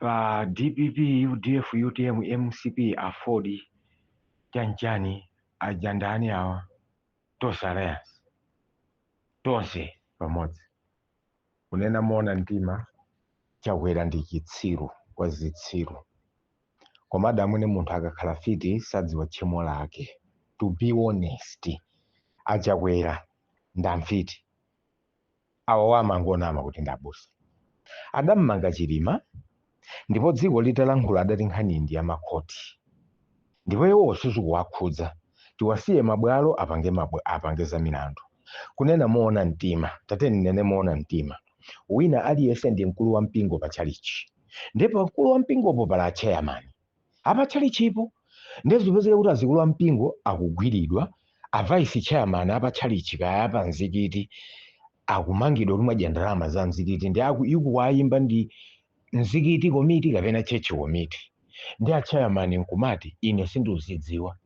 Pa DPP, UDF, UTM, MCP, AFORD, chanchani aja, ndani awa, Tonse Alliance, tonse pamodzi. Kunena moona mtima, Chakwera ndi chitsiru kwa zitsiru. Komadi amwene, munthu akakhala fiti sadziwa tchimo lake. To be honest, aChakwera ndamfiti. Awa wamangonama kuti ndabusa. Adammanga Chilima, ndipo dziko litalankhula adati nkhani ndi ya makhoti ndipo iwowo sizikuwakhudza, tiwasiye mabwalo apange, apange za milandu. Kunena moona mtima, tate, ndinene moona mtima, wina aliyense ndi mkulu wa mpingo pa tchalichi, ndipo mkulu wa mpingopo pala chairman apa tchalichipo. Ndezipezeka kuti azikulu wa mpingo akugwiridwa, a vice chairman apa tchalichi kaya apa mzikiti akumangidwa kuti mwadya ndalama za mzikiti, ndi ikuwayimba ndi mzikiti komiti kapena church committee, ndi a chairman nkumati ine sindiuzidziwa.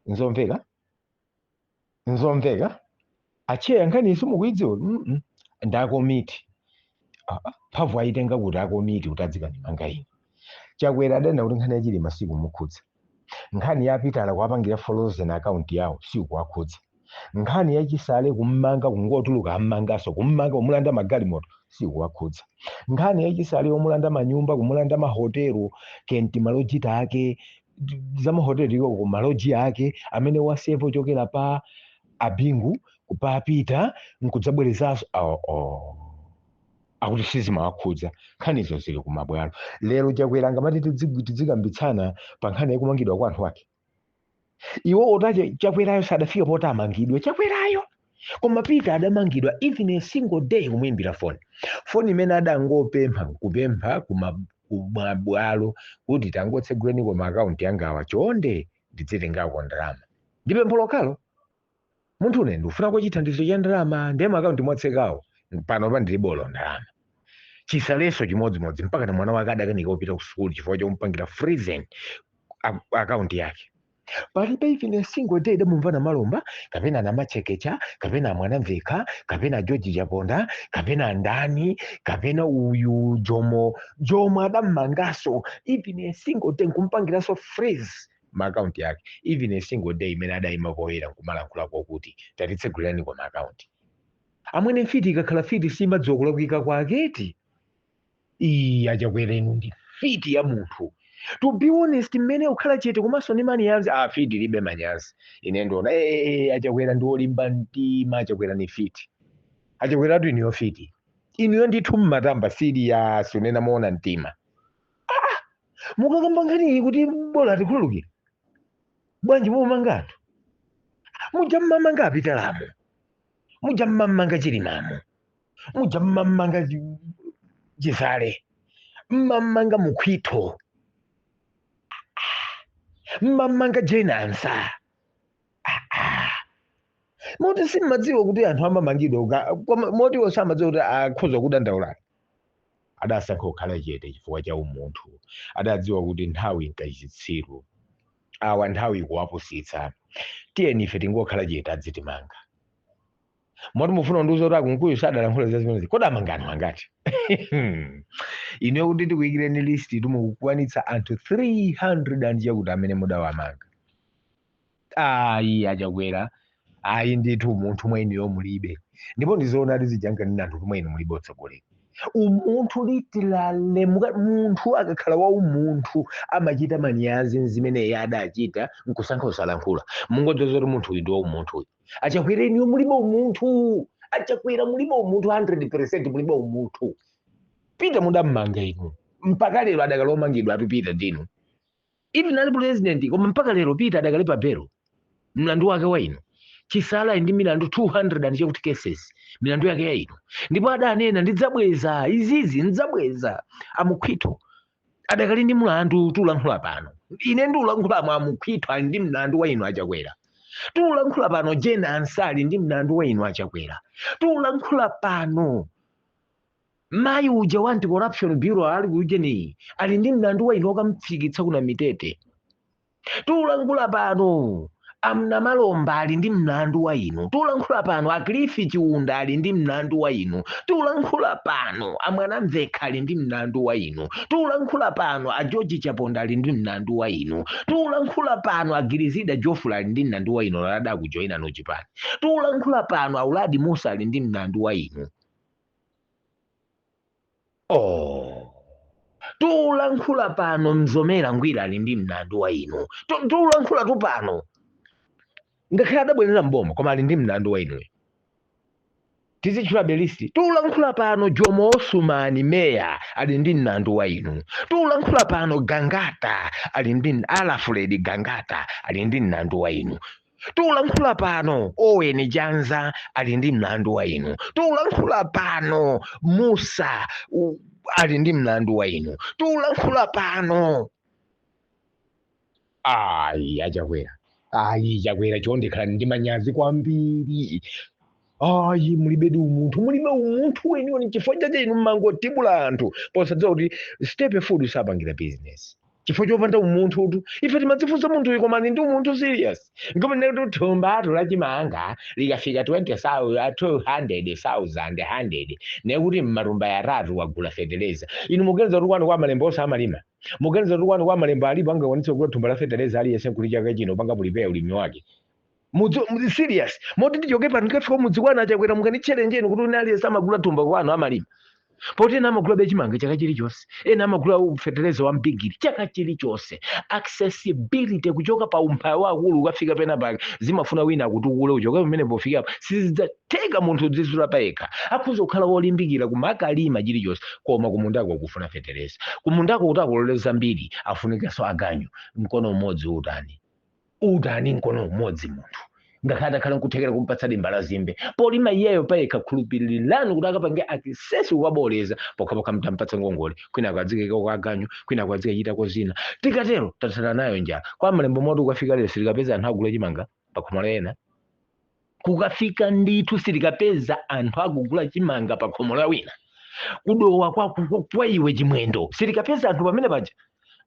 Nzomveka? Nzomveka? Acheya, nkhani simukuidziwa? Ndi akomiti. Ah, mphamvu ayitenga kuti akomiti kuti adzikandimanga ine? Chakwera adanena kuti nkhani yaChilima sikumukhudza, nkhani ya Pitala kuwapangira frozen account yawo sikuwakhudza, nkhani yaChisale kummanga, kungotuluka ammangaso, kummanga kumulanda magalimoto sikuwakhudza, nkhani yaChisale yomulanda manyumba, kumulanda mahotelo kenti, malojita ake za mahotelo iko ku maloji ake amene wasevo chokera pa abingu kupa Pita nkudzabwerezanso, oh, oh. Akuti sizimawakhudza, nkhanizo zili kumabwalo. Lero Chakwera angamati tidzikambitsana pa nkhani yakumangidwa kwa anthu ake? Iwo otache Chakwerayo sadafike poti amangidwe Chakwerayo, koma Pita adamangidwa. Even a single day kumuimbira foni, foni imene adangopempha, kupempha kumabwalo kuti tangotseguleni koma akaunti yangawa chonde, ndidzitengako ndalama, ndi pempho lokhalo. Munthu une ndikufunako chithandizo cha ndalama, ndiye maakaunti mwatsekawo pano pa ndilibe ndalama. Chisaleso chimodzimodzi, mpaka na mwana wake adakanika kupita ku sukulu chifukwa chomupangira freezing akaunti yake. Palibe even a single day idamumva Malomba kapena Namachekecha kapena Mwanamveka kapena George Chaponda kapena ndani kapena uyu Jomo. Jomo adammangaso, even a single day nkumpangiranso freeze maakaunti yake. Even a single day imene adayima poyera nkumalankhulako kuti tatitsegulirani kwa maakaunti. Amwene, mfiti ikakhala fiti simadziwa kulakwika kwaketi. Iyi aChakwera, inu ndi fiti ya munthu. To be honest, mmene ukhala chete komanso ndi manyazi, ah, fiti libe manyazi. Ine ndiona aChakwera ndi olimba mtima. Achakwera ni fiti. Achakweratu, inuyo fiti inuyo ndithu, mmatamba serious. Unena moona mtima, ah, mukakamba nkhani kuti bola tikhululukire, bwanji mumanga anthu muja mmamanga aPitalamo, muja mmamanga Chilimamo, muja mmamanga Chisale, mmamanga Mukhwitho, mmamanga Jenansa? Moti simmadziwa kuti anthu amamangidwa moti iwo samadziwa kuti akhoza kudandaulana? Adasankha kukhala chete chifukwa cha umunthu. Adadziwa kuti nthawi nkachitsiru, awa nthawi ikuwapusitsa, tiyeni ife tingokhala chete, adzitimanga. Moti mufuna kundiuza kuti aKunkuyu sadalankhula za zimenezi? Kodi amanga anthu angati ineyo kuti tikuyikireni list? Timukukwanitsa anthu 300 and chakuti amene mudawamanga. Ayi, aChakwera, ayi ndithu, umunthu mwa inuyo mulibe. Ndipo ndizoonadi zijankanena anthu kuti mwa inu mulibe utsogoleri, umunthu litilale. Munthu akakhala wa umunthu amachita manyazi zimene iye adachita nkusankha kusalankhula. Mungodzoza kuti munthu uyu ndi wa umunthu uyu. Achakwera, inuyo mulibe umunthu. Achakwera, mulibe umunthu, 100% mulibe umunthu. Pita mudammanga inu, mpaka lero adakali omangidwa. Atupita ndinu, even ali president, koma mpaka lero Pita adakali pa belo, mlandu wake wa inu. Chisale ali ndi milandu 200 and chakuti cases, milandu yake ya inu, ndipo adanena ndidzabweza izizi, ndidzabweza. Amukhwito adakali ndi mlandu, tulankhula pano, ine ndiulankhulamo, amukhwito ali ndi mlandu wa inu aChakwera. Tulankhula pano, Jane Ansah ali ndi mlandu wa inu aChakwera. Tulankhula pano, mayi uja wa Anti-Corruption Bureau ali kujeni ali ndi mlandu wa inu, wakamfikitsa kuna mitete. Tulankhula pano, Amnamalomba ali ndi mlandu wa inu. Tulankhula pano Aklifi Chiunda ali ndi mlandu wa inu. Tulankhula pano Amwanamvekha ali ndi mlandu wa inu. Tulankhula pano a George Chaponda ali ndi mlandu wa inu. Tulankhula pano a Girizida Jofula ali ndi mlandu wa inu lada kujoyina no chipani. Tulankhula pano Auladi Musa ali ndi mlandu wa inu. Oh, tulankhula pano Mzomera Ngwira ali ndi mlandu wa inu. Tulankhula tu pano ngakhale adabwerera mboma, koma ali ndi mlandu wa inuyo. Tizitchula list. Tulankhula pano Jomo Osumani meya ali ndi mlandu wa inu. Tulankhula pano Gangata ali ndi, Alfred Gangata ali ndi mlandu wa inu. Tulankhula pano Owen Janza ali ndi mlandu wa inu. Tulankhula pano Musa ali ndi mlandu wa inu. Tulankhula pano ayi Achakwera, ayi Chakwera, chonde khalani ndi manyazi kwambiri. Ayi, mulibedi umunthu, mulibe umunthu weniweni. Chifukwa chache inu mmangotibula anthu posadziwa kuti staple food sapangira business, chifukwa chopanda umunthu utu. Ife timadzifunsa, munthu uyu koma ali ndi umunthu serious? Ngomene kuti thumbatu lachimanga likafika 20,000, 200,000, 100, nekuti mmatumba yatatu wagula feteleza. Inu muganiza kuti kwanu kwa Malembo onse amalima? Muganiza kuti kwanu kwa Malembo alipo angakwanitse kugula thumba la feteleza aliyense kuti chaka chino panga prepare ulimi wake? Mudzi serious moti tichoke pano tikafika mudzi kwanu Achakwera, mukanditchelenjeni kuti ine aliyense amagula thumba kwanu amalima, poti ena amagula bechimanga chaka chilichonse, ena amagula feteleza wa mbigiri chaka chilichonse. Accessibility kuchoka pa umphawi wakulu ukafika pena pake zimafuna wina akutukule uchoka pamene pofika apo. Sizidzatheka munthu udzizula payekha. Akhoza kukhala wolimbikira kumakalima chilichonse, koma kumundako akufuna feteleza, kumundako kuti akolole zambiri afunikanso aganyu. Mkono umodzi utani? Utani mkono umodzi? Munthu ngakhale atakhala nkuthekera kumpatsa dimba la zimbe polima iyeyo payekha, khulupirirani kuti akapange access kukaboleza pokhapokha mtampatsa ngongole, kwina akadzikeka kwa aganyu, kwina akadzikachitako zina. Tikatero tathana nayo njala kwa Malembo. Moti ukafika lero silikapeza anthu agula chimanga pakhomo la ena, kukafika ndithu silikapeza anthu akugula chimanga pa khomo la wina. Kudowa kwa iwe Chimwendo silikapeza anthu pamene paja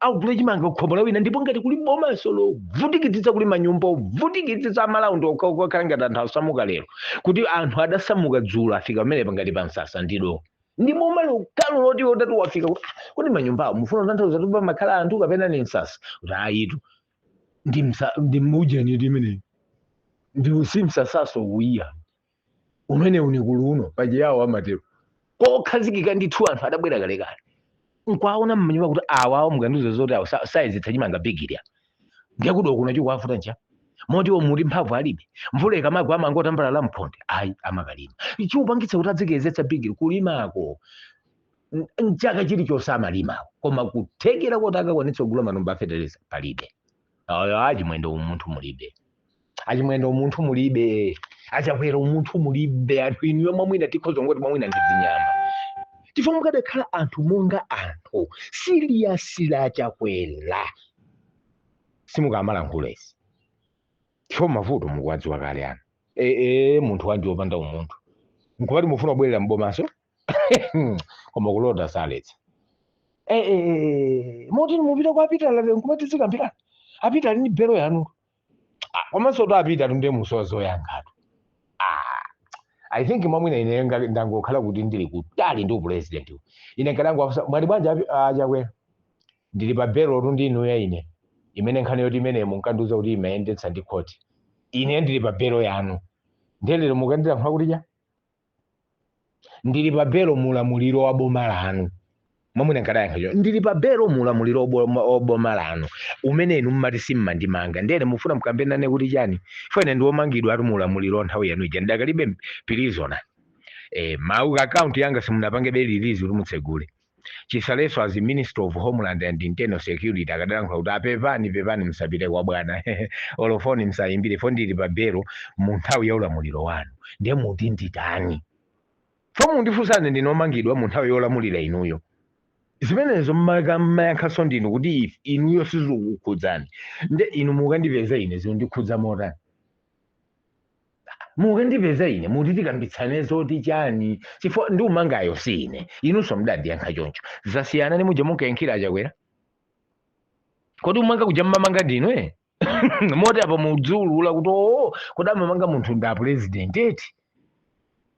akugula chimanga kukhomo la wina. Ndipo ngati kuli bomaso lovutikitsitsa, kuli manyumba ovutikitsitsa amalaundi okhala ngati anthu asamuka lero, kuti anthu adasamuka dzulo afika pamenepa ngati pa msasa, ndido ndi boma lokalo loti otati wafika kuti, "Ah, kodi manyumbawo mufuna kutanthauza kuti pamakhala anthu kapena ni msasa?" Kuti ayitu ndi msa ndi mujeni ndi imeneyi ndi si msasaso uwiya umene uni kuluno pachiyawo amatero kokhazikika ndithu. Anthu adabwera kalekale nkwaona mmanyumba kuti awawo mukandiuza zoti awo sayezetsa chimanga bigirya, ndiye kuti okuno chikuwafuta ncha moti muti mphamvu alibe. Mvula ikamagwa amangotambalala mkhonde, ayi, amakalima. Chiupangitsa kuti adzikezetsa bigiri kulimako mchaka chilichonse amalimako, koma kuthekera kuti akakwanitsa kugula matumba afetereza palibe. Ayo Achimwendo, umunthu mulibe. Achimwendo, umunthu mulibe. Achakwera, umunthu mulibe. Anthu inuyo mwamwina tikhoza ngoti mwamwina ndi zinyama, chifukwa mukadakhala anthu monga anthu serious la Chakwera simukamalankhula izi, chifukwa mavuto mukuwadziwa kale anu. Ee, munthu wanji wopanda umunthu nkumati mufuna kubwerera mbomaso, koma kulota saletsa. Moti mupita kwa Apita lero nkumati zikambirana Apita ali ndi belo yanu. Ah, komanso to Apita tunde musozoyankhatu. Ah, I think mwamwina ine ndangokhala kuti ndili kutali ndi upresident. Ine nkadangu mwati bwanji Achakwera, ndili pa belo tu ndi inuyo. Ine imene nkhani yoti imene munkandiuza kuti imayendetsa ndi khoti, ine ndili pa belo yanu, ndiye lero mukandilankhula kuti cha ndili pa belo mulamuliro wa boma lanu. Mwamwina nkadayankha cho ndili pa belo mulamuliro wa boma lanu umene inu mmati simmandimanga, ndene mufuna mkambenane kuti chani? Fene ndiwomangidwa ati mulamuliro nthawi yanu ija ndakalibe prisoner. Mau account yanga simunapange be release kuti mutsegule. Chisaleso as Minister of Homeland and Internal Security akadalankhula kuti apepani, pepani, musapite kwa bwana, olofoni musayimbire fo, ndili pa belo mu nthawi ya ulamuliro wanu, ndiye muti nditani? Fo mundifunsane ndinomangidwa mu nthawi yolamulira inuyo. Zimenezo mmayankhaso ndinu kuti inuyo sizikukhudzani, nde inu mukandipeza ine zindikhudza motani? Mukandipeza ine muti tikambitsane zoti chani? Chifukwa ndi umangayo si ine, inunso mudadiyankha choncho. Zasiyana ni muja munkayankhira Achakwera, kodi umanga kuja mmamanga ndinu eh? Moti apa mudziulula kuti oo, kodi amamanga munthu ndi apresident eti?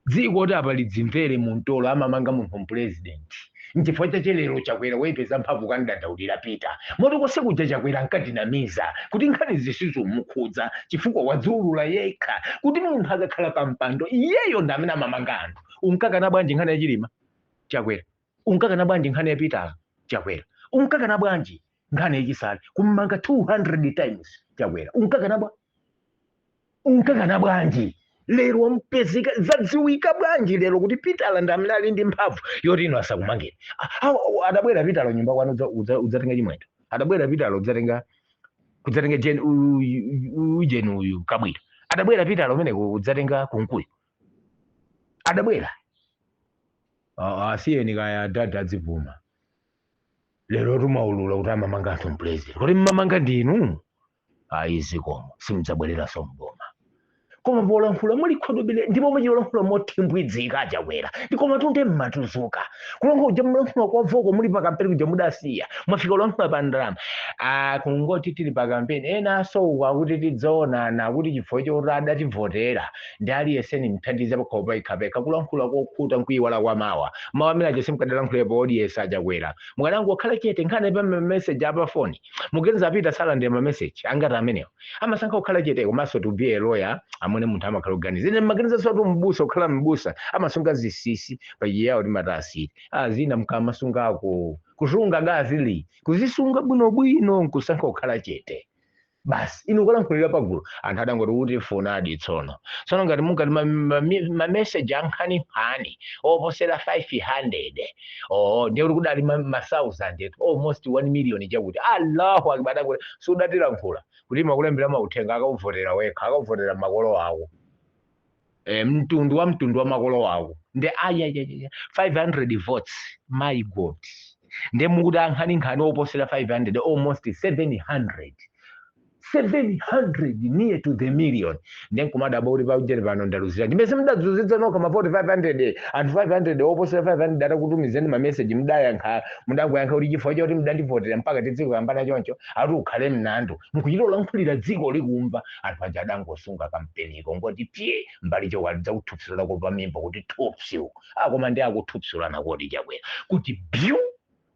Dziko kuti apa lidzimvere muntolo, amamanga munthu mpresident. Nchifukwa chachelero Chakwera waipeza mphamvu kandandaulira Pita. Moti konse kuja Chakwera nkatinamiza kuti nkhani zisizumukhudza, chifukwa wadziulula yekha kuti munthu akakhala pa mpando, iyeyo ndi amene amamanga anthu. Unkakana bwanji nkhani yachilima, Chakwera? Unkakana bwanji nkhani ya Pitala, Chakwera? Unkakana bwanji nkhani yachisale, kummanga 200 times, Chakwera? Unkakana bwa, unkakana bwanji? Lero wampezeka, zadziwika bwanji lero kuti Pitala ndi amene ali ndi mphamvu yoti ino asakumangeni? Adabwera Pitala nyumba kwanu udzatenga Chimwendo? Adabwera Pitala udzatenga kudzatenga ujeni uyu Kabwira? Adabwera Pitala umene kudzatenga Kunkuyu? Adabwera? Asiyeni kaya dada adzipuma. Lero tumaulula kuti amamanga anthu mpresident. Kuti mmamanga ndinu? Ayi, zikomo, simudzabwereranso mboma. Koma polankhula muli khodobere, ndipo muchilankhula mothimbwidzika, Chakwera, ndikoma tunde mmatuzuka kulankhula kuja mulankhula kwa voko muli pa kampeni kuja mudasiya. Mwafika kulankhula pa ndalama. Kungoti tili pa kampeni, ena asouka kuti tidzaonana kuti chifukwa choti adativotera ndi aliyense nimthandize pakhomo payekhapekha. Kulankhula kokhuta nkuyiwala kwa mawa. Mawa amene aja simukadalankhulapo odiyesa, Achakwera. Mukanangokhala chete. Nkhani pa message apa foni mugenza apita salandira ma message angati amenewo, amasankha kukhala chete. Komanso to be a lawyer, amene munthu amakhala kuganiza. Ine maganiza soti mbusa, kukhala mbusa amasunga zisisi pachiyawo timati asiri azina mkamasungako kusunga gazili kuzisunga bwinobwino, nkusankha kukhala chete basi. Inu kulankhulira pagulu, anthu adangoti kuti funadi. Tsono tsono ngati mungati mameseji ankhaninkhani oposera 500, oh, ndiye kuti kudali ma thousand, almost 1 million, chakuti Allahu akbar. Adangoti sudatilankhula kuti makulembera mauthenga, akakuvotera wekha, akakuvotera makolo ako, mtundu wa makolo ako ndi ayayaya. 500 votes, my God! Ndiye mukuti ankhaninkhani oposera 500, almost 700, 700, near to the million. Ndiye nkumadabwa kuti paujeni pano ndaluzira. Ndimese mudadzuzitsa nokha mavoti 500, anthu 500, oposera 500 atakutumizeni mameseji, mudayankha, mudangoyankha kuti chifukwa choti mudandivotera mpaka tidzikuyambana choncho, ati ukhale mnandu nkuchita ulankhulira dziko likumva. Anthu aja adangosunga kampeniko ngoti pye mbali choka lidzakuthupsulako pamimba kuti thupsu akoma ndi akuthupsulana kodi, Chakwera, kuti byu.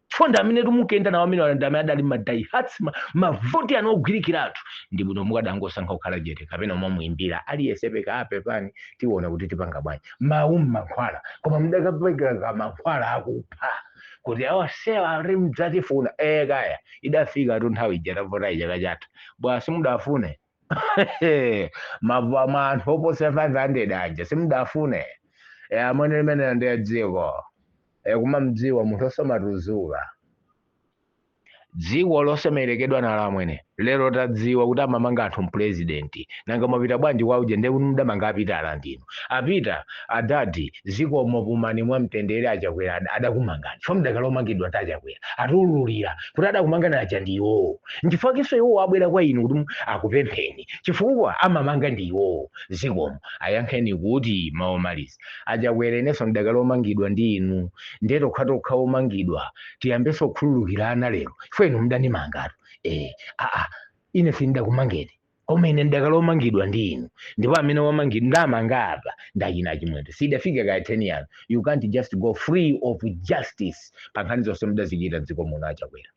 Chifukwa amene timukenda nawo amene ndi amene adali ma diehards, mavoti anu ogwirikiratu. Ndi bwino mukadangosankha kukhala chete kapena mwamuimbira aliyense peka apepani, tiona kuti tipanga bwanji. Mawu mmankhwala, koma mudakapekera mankhwala akupha kuti awasewa ali mdzatifuna. Kaya idafika tu nthawi ija tavota chaka chatha bwa, simudafune ma anthu oposera 500 aja, simudafune. Amwene, limene ndiye dziko, kumamdziwa munthu osamatuzuka, dziko losemerekedwa nalo. Amwene, lero tadziwa kuti amamanga anthu mpresident. Nanga mwapita bwanji kwa uje? Ndiye kuti mudamanga apita ala ndinu apita adadi. Zikomo, pumani mwamtendere. Achakwera adakumangani chifukwa mudakhala omangidwa ndi Achakwera. Atiululira kuti adakumangani aja ndi iwowo. Nchifukwa kinso iwowo abwera kwa inu kuti akupempheni, chifukwa amamanga ndi iwowo. Zikomo. Ayankheni kuti maomaliza, Achakwera, inenso ndidakhala omangidwa ndi inu. Ndiye tokhatokha omangidwa tiyambenso kukhululukirana lero, chifukwa inu mudandimangatu. Aa, ine sindidakumangeni, koma ine ndidakhala omangidwa ndi inu. Ndipo amene wamangidwa ndamanga apa ndachina Chimwendo. Sidafika kaya 10 yanu. You can't just go free of justice pa nkhani zonse mudazichita dziko muno, Achakwera.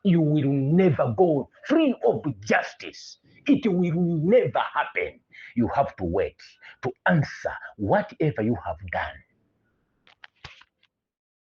You will never go free of justice. It will never happen. You have to wait to answer whatever you have done.